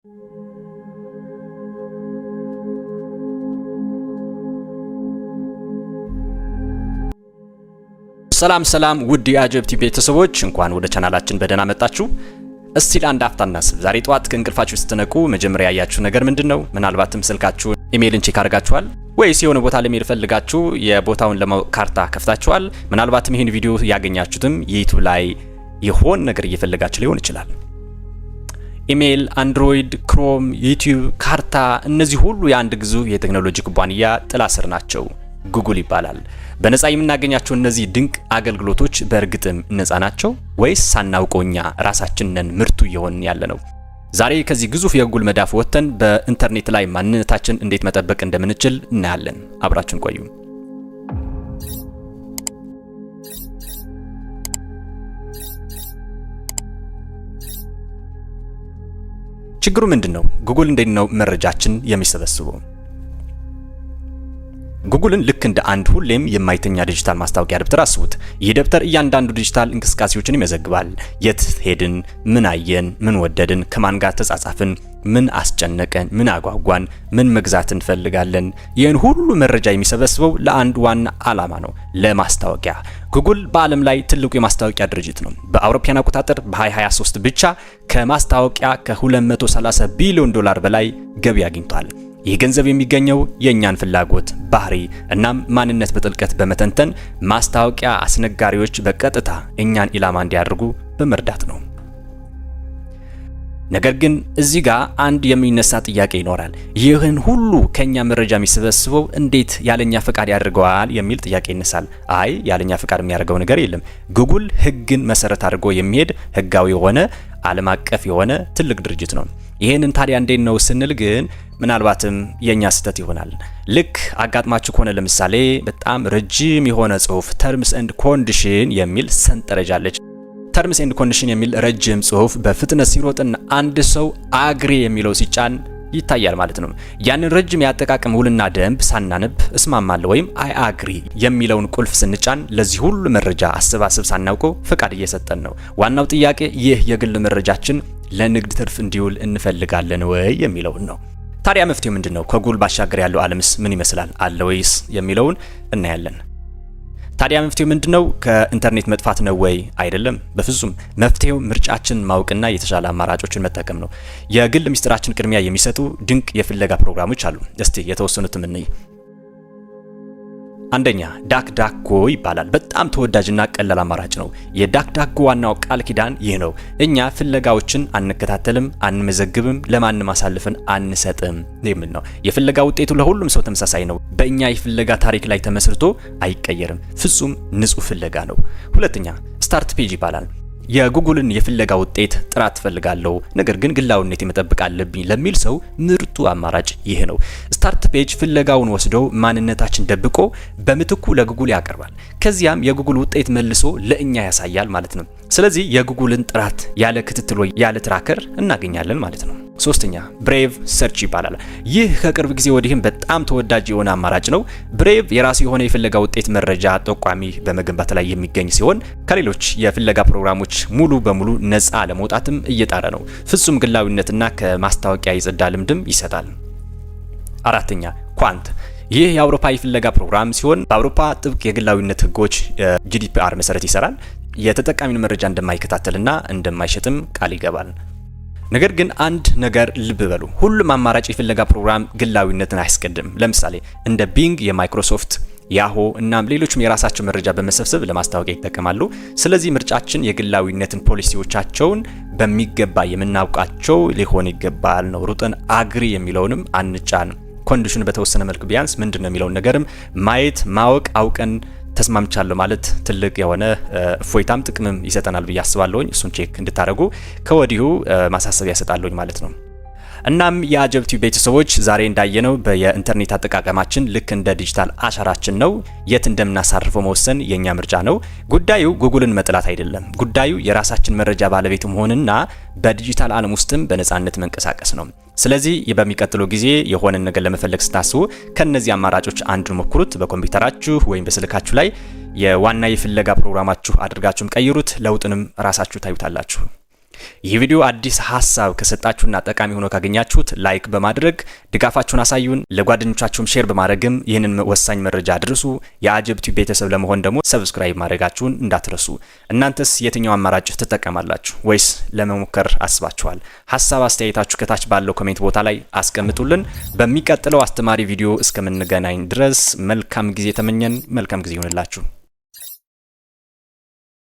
ሰላም ሰላም ውድ የአጀብ ቲቪ ቤተሰቦች፣ እንኳን ወደ ቻናላችን በደህና መጣችሁ። እስቲ ለአንድ አፍታ እናስብ። ዛሬ ጠዋት ከእንቅልፋችሁ ስትነቁ መጀመሪያ ያያችሁ ነገር ምንድን ነው? ምናልባትም ስልካችሁን ኢሜይልን check አድርጋችኋል ወይስ የሆነ ቦታ ለመሄድ ፈልጋችሁ የቦታውን ለማወቅ ካርታ ከፍታችኋል? ምናልባትም ይህን ቪዲዮ ያገኛችሁትም ዩቲዩብ ላይ የሆነ ነገር እየፈለጋችሁ ሊሆን ይችላል። ኢሜይል፣ አንድሮይድ፣ ክሮም፣ ዩቲዩብ፣ ካርታ፣ እነዚህ ሁሉ የአንድ ግዙፍ የቴክኖሎጂ ኩባንያ ጥላ ስር ናቸው። ጉግል ይባላል። በነፃ የምናገኛቸው እነዚህ ድንቅ አገልግሎቶች በእርግጥም ነፃ ናቸው ወይስ ሳናውቀው እኛ ራሳችን ነን ምርቱ እየሆንን ያለ ነው? ዛሬ ከዚህ ግዙፍ የጉግል መዳፍ ወጥተን በኢንተርኔት ላይ ማንነታችን እንዴት መጠበቅ እንደምንችል እናያለን። አብራችን ቆዩ። ችግሩ ምንድን ነው? ጉግል እንዴት ነው መረጃችን የሚሰበስበው? ጉግልን ልክ እንደ አንድ ሁሌም የማይተኛ ዲጂታል ማስታወቂያ ደብተር አስቡት። ይህ ደብተር እያንዳንዱ ዲጂታል እንቅስቃሴዎችን ይመዘግባል። የት ሄድን፣ ምን አየን፣ ምን ወደድን፣ ከማን ጋር ተጻጻፍን፣ ምን አስጨነቀን፣ ምን አጓጓን፣ ምን መግዛት እንፈልጋለን። ይህን ሁሉ መረጃ የሚሰበስበው ለአንድ ዋና ዓላማ ነው፣ ለማስታወቂያ። ጉግል በዓለም ላይ ትልቁ የማስታወቂያ ድርጅት ነው። በአውሮፓውያን አቆጣጠር በ2023 ብቻ ከማስታወቂያ ከ230 ቢሊዮን ዶላር በላይ ገቢ አግኝቷል። ይህ ገንዘብ የሚገኘው የእኛን ፍላጎት፣ ባህሪ እናም ማንነት በጥልቀት በመተንተን ማስታወቂያ አስነጋሪዎች በቀጥታ እኛን ኢላማ እንዲያደርጉ በመርዳት ነው። ነገር ግን እዚህ ጋር አንድ የሚነሳ ጥያቄ ይኖራል። ይህን ሁሉ ከኛ መረጃ የሚሰበስበው እንዴት ያለኛ ፈቃድ ያደርገዋል የሚል ጥያቄ ይነሳል። አይ፣ ያለኛ ፈቃድ የሚያደርገው ነገር የለም። ጉግል ሕግን መሰረት አድርጎ የሚሄድ ሕጋዊ የሆነ፣ ዓለም አቀፍ የሆነ ትልቅ ድርጅት ነው። ይህንን ታዲያ እንዴት ነው ስንል ግን ምናልባትም የእኛ ስህተት ይሆናል። ልክ አጋጥማችሁ ከሆነ ለምሳሌ በጣም ረጅም የሆነ ጽሁፍ terms and condition የሚል ሰንጠረዥ አለች። Terms and condition የሚል ረጅም ጽሁፍ በፍጥነት ሲሮጥና አንድ ሰው agree የሚለው ሲጫን ይታያል ማለት ነው። ያንን ረጅም የአጠቃቀም ውልና ደንብ ሳናነብ እስማማለሁ ወይም I agree የሚለውን ቁልፍ ስንጫን ለዚህ ሁሉ መረጃ አሰባሰብ ሳናውቀው ፈቃድ እየሰጠን ነው። ዋናው ጥያቄ ይህ የግል መረጃችን ለንግድ ትርፍ እንዲውል እንፈልጋለን ወይ የሚለውን ነው። ታዲያ መፍትሄው ምንድን ነው? ከጉግል ባሻገር ያለው ዓለምስ ምን ይመስላል? አለ ወይስ የሚለውን እናያለን። ታዲያ መፍትሄው ምንድነው? ከኢንተርኔት መጥፋት ነው ወይ? አይደለም፣ በፍጹም። መፍትሄው ምርጫችን ማወቅና የተሻለ አማራጮችን መጠቀም ነው። የግል ምስጢራችን ቅድሚያ የሚሰጡ ድንቅ የፍለጋ ፕሮግራሞች አሉ። እስቲ የተወሰኑትም እንይ። አንደኛ DuckDuckGo ይባላል። በጣም ተወዳጅና ቀላል አማራጭ ነው። የ DuckDuckGo ዋናው ቃል ኪዳን ይህ ነው። እኛ ፍለጋዎችን አንከታተልም፣ አንመዘግብም፣ ለማንም አሳልፈን አንሰጥም የሚል ነው። የፍለጋ ውጤቱ ለሁሉም ሰው ተመሳሳይ ነው። በእኛ የፍለጋ ታሪክ ላይ ተመስርቶ አይቀየርም። ፍጹም ንጹህ ፍለጋ ነው። ሁለተኛ Startpage ይባላል። የጉግልን የፍለጋ ውጤት ጥራት ትፈልጋለሁ፣ ነገር ግን ግላዊነት መጠበቅ አለብኝ ለሚል ሰው ምርጡ አማራጭ ይህ ነው። Startpage ፍለጋውን ወስዶ ማንነታችን ደብቆ በምትኩ ለጉግል ያቀርባል። ከዚያም የጉግል ውጤት መልሶ ለእኛ ያሳያል ማለት ነው። ስለዚህ የጉግልን ጥራት ያለ ክትትል ወይ ያለ tracker እናገኛለን ማለት ነው። ሶስተኛ Brave Search ይባላል። ይህ ከቅርብ ጊዜ ወዲህም በጣም ተወዳጅ የሆነ አማራጭ ነው። Brave የራሱ የሆነ የፍለጋ ውጤት መረጃ ጠቋሚ በመገንባት ላይ የሚገኝ ሲሆን ከሌሎች የፍለጋ ፕሮግራሞች ሙሉ በሙሉ ነፃ ለመውጣትም እየጣረ ነው። ፍጹም ግላዊነትና ከማስታወቂያ የጸዳ ልምድም ይሰጣል። አራተኛ Qwant፣ ይህ የአውሮፓ የፍለጋ ፕሮግራም ሲሆን በአውሮፓ ጥብቅ የግላዊነት ህጎች GDPR መሰረት ይሰራል። የተጠቃሚን መረጃ እንደማይከታተልና እንደማይሸጥም ቃል ይገባል። ነገር ግን አንድ ነገር ልብ በሉ፣ ሁሉም አማራጭ የፍለጋ ፕሮግራም ግላዊነትን አያስቀድም። ለምሳሌ እንደ Bing፣ የማይክሮሶፍት Yahoo እናም ሌሎችም የራሳቸው መረጃ በመሰብሰብ ለማስታወቂያ ይጠቀማሉ። ስለዚህ ምርጫችን የግላዊነትን ፖሊሲዎቻቸውን በሚገባ የምናውቃቸው ሊሆን ይገባል ነው። ሩጠን agree የሚለውንም አንጫን። Condition ኑ በተወሰነ መልኩ ቢያንስ ምንድን ነው የሚለውን ነገርም ማየት፣ ማወቅ፣ አውቀን ተስማምቻለሁ ማለት ትልቅ የሆነ እፎይታም ጥቅምም ይሰጠናል ብዬ አስባለሁኝ። እሱን check እንድታደርጉ ከወዲሁ ማሳሰቢያ እሰጣለሁኝ ማለት ነው። እናም የአጀብ ቲዩብ ቤተሰቦች፣ ዛሬ እንዳየነው የኢንተርኔት አጠቃቀማችን ልክ እንደ ዲጂታል አሻራችን ነው። የት እንደምናሳርፈው መወሰን የእኛ ምርጫ ነው። ጉዳዩ ጉግልን መጥላት አይደለም። ጉዳዩ የራሳችን መረጃ ባለቤት መሆንና በዲጂታል ዓለም ውስጥም በነፃነት መንቀሳቀስ ነው። ስለዚህ በሚቀጥለው ጊዜ የሆነን ነገር ለመፈለግ ስታስቡ ከነዚህ አማራጮች አንዱን ሞክሩት። በኮምፒውተራችሁ ወይም በስልካችሁ ላይ የዋና የፍለጋ ፕሮግራማችሁ አድርጋችሁም ቀይሩት። ለውጥንም ራሳችሁ ታዩታላችሁ። ይህ ቪዲዮ አዲስ ሀሳብ ከሰጣችሁና ጠቃሚ ሆኖ ካገኛችሁት like በማድረግ ድጋፋችሁን አሳዩን። ለጓደኞቻችሁም share በማድረግም ይህንን ወሳኝ መረጃ አድርሱ። የአጀብ ቲዩብ ቤተሰብ ለመሆን ደግሞ subscribe ማድረጋችሁን እንዳትረሱ። እናንተስ የትኛው አማራጭ ትጠቀማላችሁ? ወይስ ለመሞከር አስባችኋል? ሀሳብ አስተያየታችሁ ከታች ባለው comment ቦታ ላይ አስቀምጡልን። በሚቀጥለው አስተማሪ ቪዲዮ እስከምንገናኝ ድረስ መልካም ጊዜ ተመኘን። መልካም ጊዜ ይሆንላችሁ።